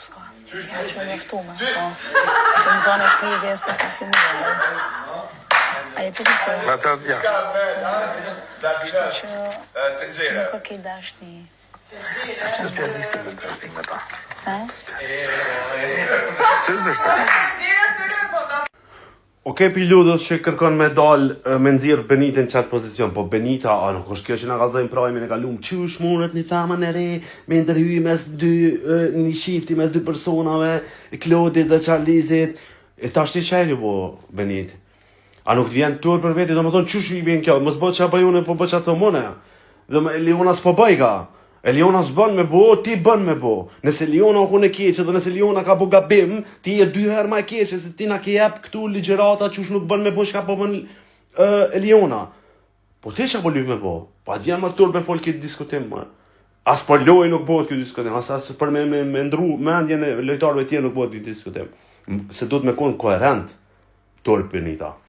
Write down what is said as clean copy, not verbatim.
S'ka asnjë fjalë që më ftume, po. Do më thonë është lidhje se ka filluar. A je të kuptoj? Me të jashtë. Kështu që nuk kërkoj dashni. Pse s'po liste me të me ta? Ha? Seriozisht. Okej piludës që kërkon me dal e, me nxjerr Benitën në qatë pozicion, po Benita, a nuk është kjo që na kallzojnë prajmin e kalum, qysh mundet një femën e re me ndërhy mes dy e, një shifti mes dy personave, Klodit dhe Charlizit. E tash ti çaj bo Benit. A nuk të vjen turp për veti, domethënë qysh i vjen kjo, mos bë ç'a bëj unë, po bë ç'a thom unë. Do me Eliona s'po bëj ka. Eliona s'bën me bo, ti bën me bo. Nëse Eliona u kon e keqe dhe nëse Eliona ka bo gabim, ti je dy herë ma e keqe se ti na ke jep këtu ligjërata qysh nuk bën me bo çka po bën uh, Eliona. Po ti çka po lyp me bo? Po a t'vjen më turp me fol këtë diskutim më? As për lojë nuk bëhet ky diskutim, as as për me me, me ndru mendjen e lojtarëve tjerë nuk bëhet ky diskutim. Se duhet me kon koherent. Turp Benita.